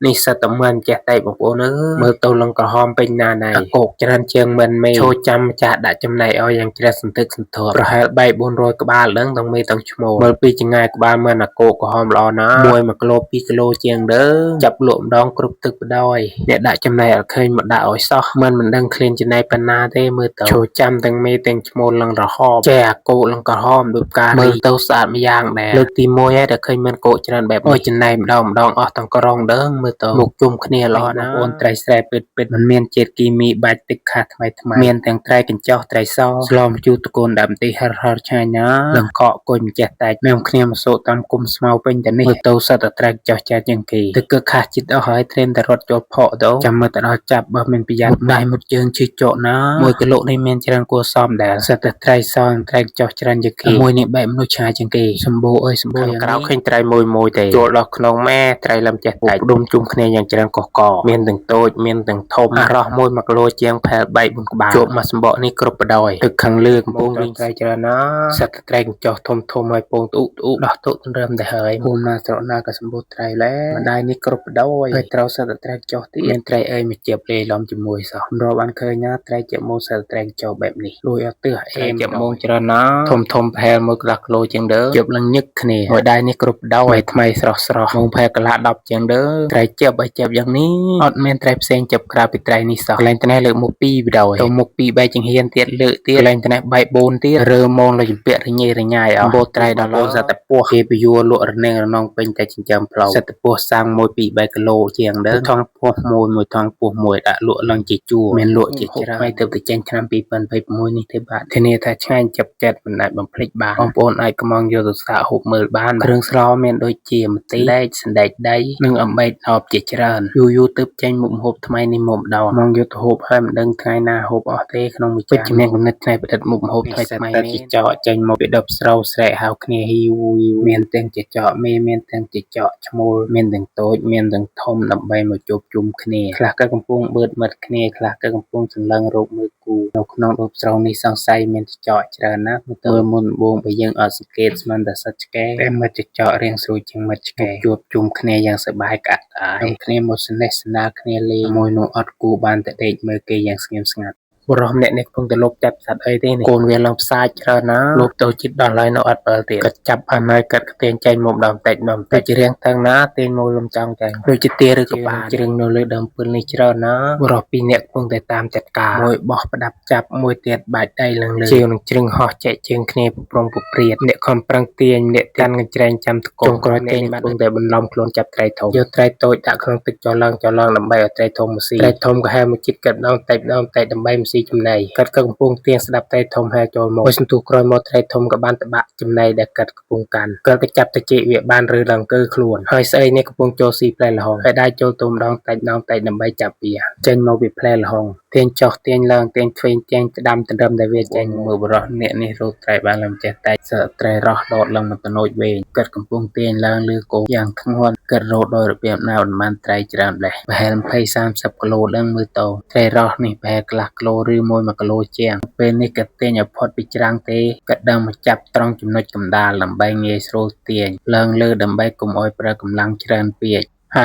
នេះសិតតែមិនចេះតែបងប្អូនអើយមើលទៅលងក្រហមពេញណាណៃអាកោកច្រើនជាងមិនមេឈោចាំម្ចាស់ដាក់ចំណែកឲ្យយ៉ាងជ្រះសន្ធឹកសន្ធាប់ប្រហែល3 400ក្បាលដឹងទាំងមេទាំងឈ្មោលមើលពីចង្ងាយក្បាលមិនអាកោកក្រហមល្អណាស់មួយ1គីឡូ2គីឡូជាងដើចាប់លក់ម្ដងគ្រប់ទឹកបដ ாய் អ្នកដាក់ចំណែកអត់ឃើញមកដាក់ឲ្យសោះមិនមិនដឹងឃ្លានចំណែកប៉ុណ្ណាទេមើលទៅឈោចាំទាំងមេទាំងឈ្មោលលងរហមចេះអាកោកលងក្រហមដូចផ្កាមើលទៅស្អាតម្យ៉ាងដែរលើកទី1ហើយដែលឃើញមានកោកច្រើនបែបនេះចំណែកម្ដងម្ដងអស់ទាំងក្រុងដើងមើលទៅមុខជុំគ្នាល្អណាស់បងប្អូនត្រីស្រែពិតពិតមិនមានជាតិគីមីបាច់ទឹកខាសថ្មីថ្មីមានទាំងត្រីកញ្ចោះត្រីសស្លម្ជូរតកូនដើមទីហិរហិរឆ្ងាញ់ណាស់លងកកគុញម្ចេះតែនាំគ្នាមកសូតាមគុំស្មៅពេញតែនេះមើលទៅសិតតែត្រីកញ្ចោះចាស់ជាងគេទឹកគឺខាសចិត្តអស់ហើយត្រៀមតែរត់ចូលផកទៅចាំមើលទៅដល់ចាប់បើមានប្រយ័ត្នដៃមុតជើងឈឺចកណា1គីឡូនេះមានច្រើនគួរសមដែរសិតតែត្រីសត្រីកញ្ចោះច្រើនជាងគេមួយនេះបែបមនុស្សឆ្ងាយជាងគេសម្បូរអើយសម្បូរក្រៅឃើញត្រីមួយមួយទេចូលដល់ក្នុងម៉ែត្រីលំចេះតែដុំជុំគ្នាយ៉ាងច្រើនកកកមានទាំងតូចមានទាំងធំអារោះមួយ1គីឡូជាងផែល3 4ក្បាលជួបមកសម្បកនេះគ្រប់បដ ாய் ទឹកខាងលើកំពុងរីងត្រីច្រើនណាស់សិតតែត្រីកញ្ចោះធំធំហើយពងទូទូដោះទុទរឹមទៅហើយភូមិណាស្រុកណាក៏សម្បូរត្រីលែម្ដាយនេះគ្រប់បដ ாய் ហើយត្រូវសិតតែត្រីកញ្ចោះទៀតមានត្រីអីមកជាបលេឡំជាមួយសោះរកបានឃើញណាត្រីជាមូសិតត្រីកញ្ចោះបែបនេះលួយអត់ទើសអេមជាមងច្រើនណាធំធំផែលមួយកន្លះគីឡូជាងដើជប់លងញឹកគ្នាមួយដៃនេះគ្រប់បដ ாய் ថ្មីស្រស់ស្រស់មងផែលកន្លះ10ជាងដើត្រីជាបឲ្យជាបយ៉ាងនេះអត់មានត្រីផ្សេងជាបក្រៅពីត្រីនេះសោះកន្លែងត្នេះលើកមុខ2បដ ாய் ទៅមុខ2 3ចង្ហៀនទៀតលើកទៀតកន្លែងត្នេះបែក4ទៀតរើមងលើចម្ពាក់រញ៉េរញ៉ៃអស់បូត្រីដល់លោសិតតែពោះគេពយួរលក់រនាងរនងពេញតែចិញ្ចឹមផ្លូវសិតតែពោះសាំង1 2 3គីឡូជាងដើថងពោះមួយមួយថងពោះមួយដាក់លក់ឡើងជាជួរមានលក់ជាច្រើនហើយទៅចេញឆ្នាំ2026នេះទេបាទធានាថាឆ្ងាញ់ចាប់ចិត្តមិនអាចបំភ្លេចបានបងប្អូនអាចកំងយកទៅសាកហូបមើលបានគ្រឿងស្លមានដូចជាម្ទេសដែកសណ្ដែកដីនិងអំបែកអបជាច្រើនយូរយូរទើបចេញមុខម្ហូបថ្មីនេះមកម្ដងមកយកទៅហូបហើយមិនដឹងថ្ងៃណាហូបអស់ទេក្នុងមួយចានពិតជាមានគំនិតច្នៃប្រឌិតមុខម្ហូបថ្មីថ្មីនេះចចកចេញមកពីដបស្រូវស្រែកហៅគ្នាហ៊ីវមានទាំងចចកមេមានទាំងចចកឈ្មោលមានទាំងតូចមានទាំងធំដើម្បីមកជួបជុំគ្នាខ្លះក៏កំពុងបឺតមិត្តគ្នាខ្លះក៏កំពុងសម្លឹងរកមើលគូនៅក្នុងដបស្រូវនេះសង្ស័យមានចចកច្រើនណាស់មើលមុនដំបូងបើយើងអត់សង្កេតស្មានតែសត្វឆ្កែតែមិត្តចចករៀងស្រួយជាងមិត្តឆ្កែជួបជុំគ្នាយ៉ាងសប្បាយក្អាកក្អាយគ្នាមកស្នេហ៍ស្នាលគ្នាលេងមួយនោះអត់គូបានតែដេកមើលគេយ៉ាងស្ងៀមស្ងាត់បុរសម្នាក់នេះកំពុងតែលបចាប់សត្វអីទេនេះកូនវាឡើងផ្សាយច្រើនណាស់លបទៅជិតដល់ហើយនៅអត់បើទៀតកាត់ចាប់បានហើយកាត់ទាញចេញមកម្ដងតិចម្ដងតិចជារៀងតឹងណាទាញមកលំចង់ចាញ់ដូចជាទាឬក៏បានជ្រឹងនៅលើដើមពិលនេះច្រើនណាស់បុរសពីរនាក់កំពុងតែតាមចាត់ការមួយបោះផ្ដាប់ចាប់មួយទៀតបាច់ដៃឡើងលើជាងនឹងជ្រឹងហោះចែកជើងគ្នាប្រងពព្រាតអ្នកខំប្រឹងទាញអ្នកកាន់កញ្ច្រែងចាំតកុំក្រោយទាញបានកំពុងតែបន្លំខ្លួនចាប់ត្រីធំយកត្រីតូចដាក់ក្នុងទឹកចឡើងចឡើងដើម្បីឲ្យត្រីធំមកស៊ីត្រីធំក៏ហែមកជិតកាត់ម្ដងតិចម្ដងតិចដើម្បីមកស៊ីចំណីកាត់ក៏កំពុងទៀងស្ដាប់ត្រីធំហែចូលមកមួយសន្ទុះក្រោយមកត្រីធំក៏បានតបាក់ចំណីដែលកាត់កំពុងកាន់កាត់ក៏ចាប់ទៅជែកវាបានឬឡើងកើខ្លួនហើយស្អីនេះកំពុងចូលស៊ីផ្លែល្ហុងហើយដៃចូលទៅម្ដងតិចម្ដងតិចដើម្បីចាប់វាចេញមកពីផ្លែល្ហុងទាញចុះទាញឡើងទាញឆ្វេងទាញស្ដាំទន្ទឹមតែវាចេញមើលបរោះអ្នកនេះរកត្រីបានឡើងចេះតែសើត្រីរោះដោតឡើងមកតណូចវិញកាត់កំពុងទាញឡើងលើគោយ៉ាងធ្ងន់កាត់រោដោយរបៀបណាមិនបានត្រីច្រើនម្លេះប្រហែល20 30គីឡូដឹងមើលទៅត្រីរោះនេះប្រហែលកន្លះគីឡូឬ1គីឡូជាងពេលនេះកាត់ទាញឲ្យផុតពីច្រាំងទេកាត់ដើមមកចាប់ត្រង់ចំណុចកណ្ដាលដើម្បីងាយស្រួលទាញឡើងលើដើម្បីកុំឲ្យប្រើកម្លាំងច្រើនពេកហា